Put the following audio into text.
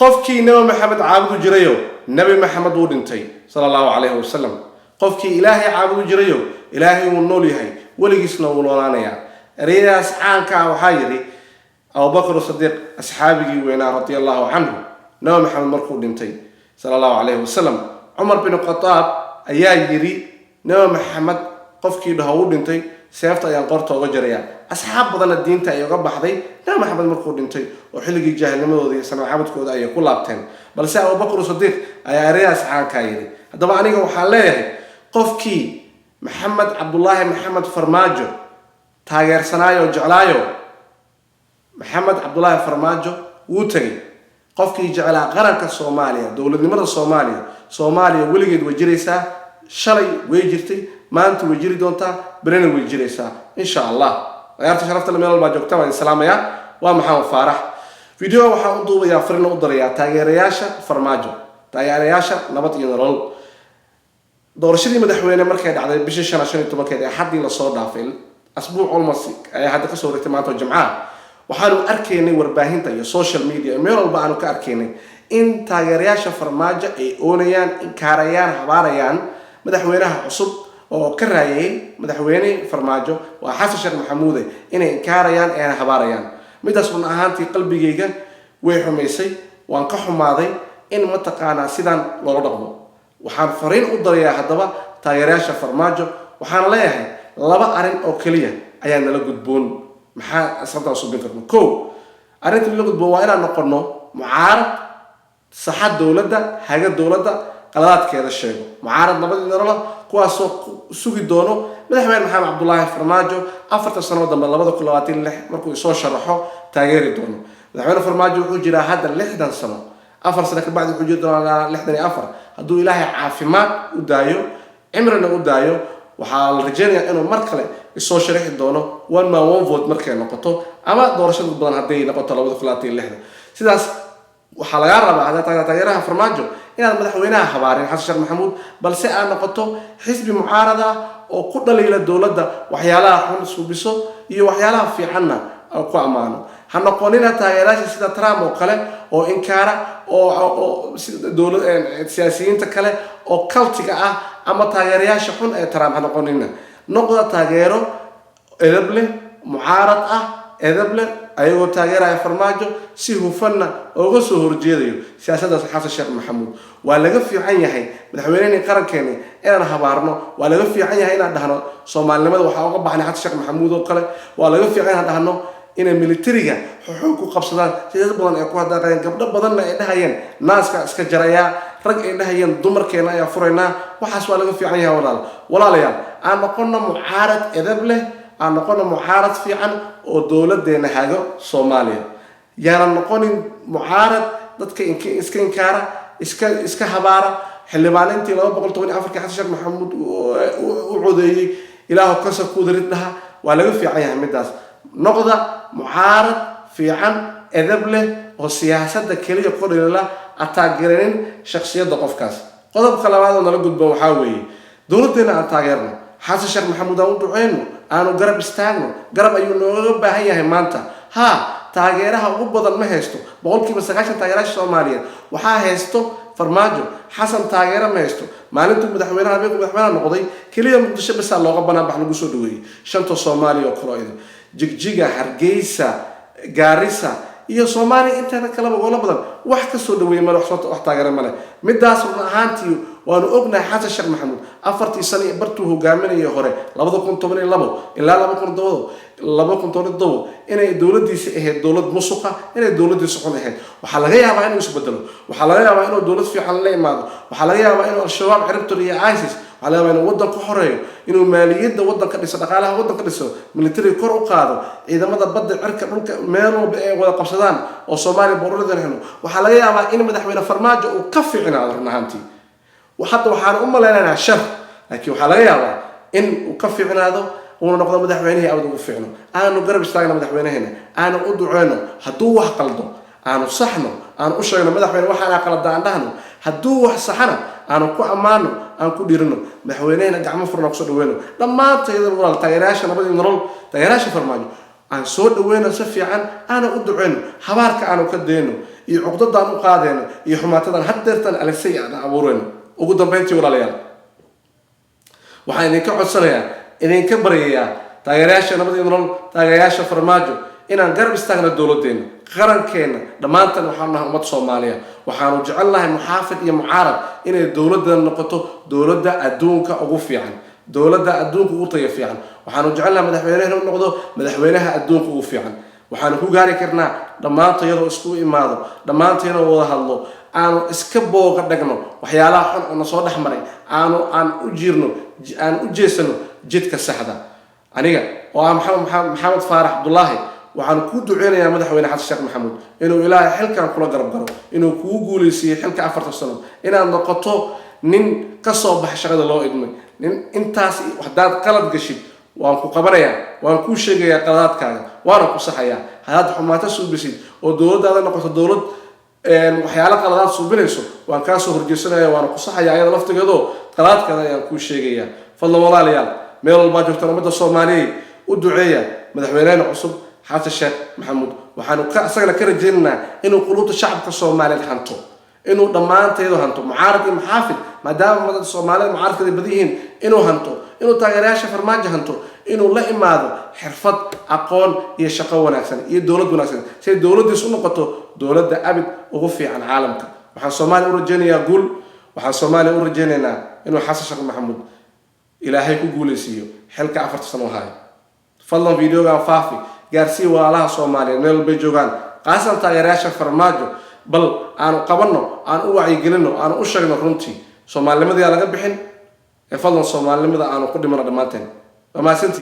Qofkii Nebi Maxamed caabudu jirayo, Nebi Maxamed wuu dhintay, sala Allahu calayhi wasalam. Qofkii Ilaahay caabudu jirayo, Ilaahay wuu nool yahay, weligiisna wuu noolaanayaa. Ereyadaas caanka ah waxaa yidhi Abubakr Sadiiq, asxaabigii weynaa, radia Allahu canhu, Nabi Maxamed markuu dhintay, sala Allahu calayhi wasalam. Cumar bin Khataab ayaa yidhi: "Nabi Maxamed qofkii dhaho u dhintay, seefta ayaan qorta uga jarayaa." Asxaab badanna diinta ay uga baxday Nabi Maxamed markuu dhintay, oo xilligii jaahilnimadooda iyo sanamcaabudkooda ayay ku laabteen. Balse Abubakr Sadiiq ayaa ereyadaas caankaa yidhi. Haddaba aniga waxaan leeyahay, qofkii Maxamed Cabdullaahi Maxamed Farmaajo taageersanaayo oo jeclaayo, Maxamed Cabdullaahi Farmaajo wuu tegay. Qofkii jeclaa qaranka Soomaaliya, dowladnimada Soomaaliya, Soomaaliya weligeed way jiraysaa. Shalay way jirtay, maanta way jiri doontaa, berina way jiraysaa, insha Allah. Ciyaarta sharafta le, meel walbaa joogta waan islaamayaa. Waa Maxamed Faarax. Video waxaan u duubayaa, farina u darayaa taageerayaasha Farmaajo, taageerayaasha Nabad iyo Nolol. Doorashadii madaxweyne markay dhacday bishii shan, 15-keed ee xaddii lasoo dhaafay, asbuuc almost ayaa hadda kasoo wareegtay maanta oo Jimcaha, waxaanu arkaynay warbaahinta iyo social media, meel walba aanu ka arkaynay in taageerayaasha Farmaajo ay oonayaan, inkaarayaan, habaarayaan madaxweynaha cusub oo ka raayay madaxweyne Farmaajo, waa Xasan Sheekh Maxamuude, inay inkaarayaan eena habaarayaan. Midaas run ahaantii qalbigayga way xumaysay, waan ka xumaaday in mataqaanaa sidaan loola dhaqmo. Waxaan fariin u darayaa haddaba taageerayaasha Farmaajo. Waxaan leeyahay, laba arrin oo keliya ayaa nala gudboon. Maxaa asabtaa subin karno? Ko, arrinta nala gudboon waa inaan noqono mucaarad saxa dowladda, haga dowladda, qaladaadkeeda sheego. Mucaarad nabadii nolola kuwaasoo sugi doono madaxweyne Maxamed Cabdullaahi Farmaajo 4-ta sano dambe, 2026 markuu isoo sharaxo, taageeri doono. Madaxweyne Farmaajo wuxuu jiraa hadda 60 sano. 4 sano kabacdi wuxuu jiri doonaa 64, hadduu Ilaahay caafimaad u daayo, cimrina u daayo. Waxaa la rajeynayaa inuu mar kale isoo sharixi doono, one man one vote markay noqoto ama doorashada badan hadday noqoto 2026-da. Sidaas waxaa lagaa rabaa, haddaad tahay taageeraha Farmaajo, inaad madaxweynaha habaarin Xasan Sheekh Maxamuud, balse aad noqoto xisbi mucaarad ah oo ku dhaliila dowladda waxyaalaha xun suubiso iyo waxyaalaha fiicanna ku ammaano. Ha noqonina taageerayaasha sida Trump oo kale oo inkaara oo dowlad siyaasiyiinta kale oo cultiga ah ama taageerayaasha xun ee Trump ha noqonina. Noqda taageero edab leh, mucaarad ah, edab leh, ayagoo taageeraya Farmaajo, si hufanna ooga soo horjeedayo siyaasaddaas Xasan Sheekh Maxamuud. Waa laga fiican yahay madaxweynehii qarankeeni inaan habaarno. Waa laga fiican yahay inaan dhahno Soomaalinimada waxaa uga baxnay Xasan Sheekh Maxamuud oo kale. Waa laga fiican inaan dhahno inay militariga xoog ku qabsadaan, sida dad badan ay ku hadaaqayeen, gabdho badanna ay dhahayeen naaska iska jarayaa, rag ay dhahayeen dumarkeena ayaa furaynaa. Waxaas waa laga fiican yahay. Walaalayaal, aan noqono mucaarad edab leh, aan noqono mucaarad fiican oo dowladeena hago Soomaaliya. Yaanan noqonin mucaarad dadka iska inkaara, iska habaara. Xildhibaanintii 214-kii Xasan Sheekh Maxamuud u codeeyey, "Ilaahu kasar kuudarid" dhaha. Waa laga fiican yahay midaas. Noqda mucaarad fiican, edab leh, oo siyaasadda keliya ku dhalila, ataageeranin shaksiyadda qofkaas. Qodobka labaad oo nala gudban waxaa weeye, dowladdeena aan taageerno, Xasan Sheekh Maxamuud aan u duceyno, aanu garab istaagno. Garab ayuu nooga baahan yahay maanta. Haa, taageeraha ugu badan ma haysto. 90% taageerayaasha Soomaaliyeed waxaa haysto Farmaajo. Xasan taageero ma haysto. Maalintuu madaxweynaha, habeenku madaxweynaha noqday, keliya Muqdisho bisaa looga banaan bax lagu soo dhaweeyey. Shanta Soomaaliya oo kaloo idin, Jigjiga, Hargeysa, Gaarisa iyo Soomaaliya inteeda kaleba, golo badan wax ka soo dhaweeyey male, wax soo wax taageera male. Midaas run ahaantii waanu ognahay. Xasan Sheekh Maxamuud 4-tii sano iyo bartuu hogaaminayay hore, 2012 ilaa 2007, inay dowladdiisi ahayd dowlad musuqa, inay dowladdiisa xun ahayd. Waxaa laga yaabaa inuu isbedelo. Waxaa laga yaabaa inuu dowlad fiican la imaado. Waxaa laga yaabaa inuu Al-Shabaab ciribtiro iyo ISIS. Waxaa laga yaabaa inuu waddan ku xoreeyo, inuu maaliyadda waddanka dhiso, dhaqaalaha waddanka dhiso, militariga kor u qaado, ciidamada badda, cirka, dhulka, meel walba ay wada qabsadaan oo Soomaaliya boorarada helo. Waxaa laga yaabaa in madaxweyne Farmaajo uu ka fiicnaado. Run ahaantii hadda waxaan u malaynaynaa shar, laakiin waxaa laga yaabaa in uu ka fiicnaado, uuna noqdo madaxweynihii aad ugu fiicno. Aanu garab istaagno madaxweynaheena, aanu u duceyno. Hadduu wax qaldo, aanu saxno, aanu u sheegno: "Madaxweyne, waxaana qalada," aan dhahno. Hadduu wax saxana, aanu ku ammaano, aan ku dhiirino. Madaxweynehena gacmo furna kusoo dhaweyno dhammaantayda. Walaal, taageerayaasha Nabadii Nolol, taageerayaasha Farmaajo, aan soo dhaweyno si fiican, aanu u duceyno, habaarka aanu ka dayno. Iyo cuqdadaan u qaadayno iyo xumaatadan haddeertan alisay aan abuurayno. Ugu dambeyntii, walaalayaal, waxaan idinka codsanayaa, idinka baryayaa, taageerayaasha Nabad iyo Nolol, taageerayaasha Farmaajo, inaan garab istaagno dowladeenna, qarankeenna. Dhammaantan waxaanu nahay ummad Soomaaliya. Waxaanu jecelnahay, muxaafid iyo mucaarad, inay dowladdan noqoto dowladda adduunka ugu fiican, dowladda adduunka ugu tayo fiican. Waxaanu jecelnahay madaxweynaha inuu noqdo madaxweynaha adduunka ugu fiican. Waxaanu ku gaari karnaa dhammaanta iyadoo isku imaado, dhammaanta iyadoo wada hadlo, aanu iska booga dhagno waxyaalaha xun oo na soo dhex maray, aanu aan u jirno, aan u jeesano jidka saxda. Aniga oo ah Maxamed Faarax Cabdulaahi, waxaan kuu duceynayaa, Madaxweyne Xasan Sheekh Maxamuud, inuu Ilaahay xilkan kula garab garo, inuu kugu guuleysiiyey xilka 4-ta sano, inaad noqoto nin ka soo baxa shaqada loo idmay. Nin intaas haddaad qalad gashid, waan ku qabanayaa, waan kuu sheegayaa qaladaadkaaga, waana ku saxayaa. Haddaad xumaato suubisid oo dowladdaada noqoto dowlad waxyaalo qaladaad suubinayso, waan kaa soo horjeesanaya, waana ku saxaya ayada laftigeedoo qaladaadkaada ayaan kuu sheegayaa. Fadlan walaalayaal, meel walbaa joogtaan, ummadda Soomaaliya u duceeya madaxweynehena cusub Xasan Sheekh Maxamuud. Waxaanu ka isagana ka rajaynaynaa inuu quluubta shacabka Soomaaliyeed hanto, inuu dhammaanteedu hanto, mucaarad iyo muxaafid, maadaama madada Soomaalida mucaaradkeeda badan yihiin, inuu hanto, inuu taageerayaasha Farmaajo hanto, inuu la imaado xirfad, aqoon iyo shaqo wanaagsan iyo dowlad wanaagsan, si ay dowladdiis u noqoto dowladda abid ugu fiican caalamka. Waxaan Soomaaliya u rajaynayaa guul. Waxaan Soomaaliya u rajaynaynaa inuu Xasan Sheekh Maxamuud Ilaahay ku guuleysiiyo xilka 4-ta sano hayo. Fadlan videogan faafi, gaarsii walaalaha Soomaaliyeed meel walbay joogaan, qaasatan taageerayaasha Farmaajo. Bal aanu qabanno, aan u wacyigelino, aanu u sheegno runtii. Soomaalinimadii aa laga bixin ee fadlan soomaalinimada aanu ku dhimano dhammaanteen. Waa mahadsantii.